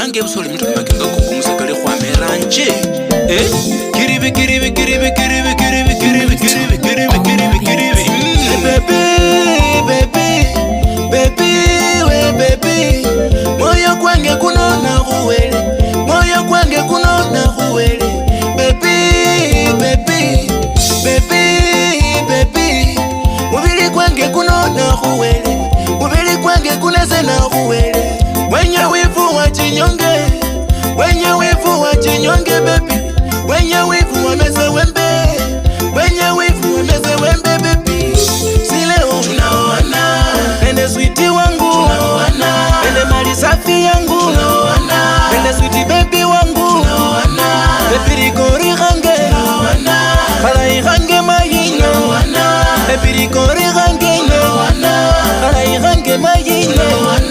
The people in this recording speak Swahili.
Nange busoli mtu makenga kukumusa kali khwameranje. Eh? Kiribi kiribi kiribi kiribi kiribi kiribi kiribi kiribi kiribi kiribi. Baby, baby, baby, we baby. Moyo kwange kunona kuwele. Moyo kwange kunona kuwele. Baby, baby, baby, baby. Mubili kwange kunona kuwele. Mubili kwange kunazena kuwele. Wenye wivu wa chinyonge. Wenye wivu wa chinyonge baby. Wenye wivu wameze wembe. Wenye wivu wameze wembe baby. Si leo tunaoana. Ende sweetie wangu tunaoana. Ende mali safi yangu tunaoana. Ende sweetie baby wangu tunaoana. Epirikori range tunaoana. Kala irange mayinyo tunaoana. Epirikori range tunaoana. Kala irange mayinyo tunaoana.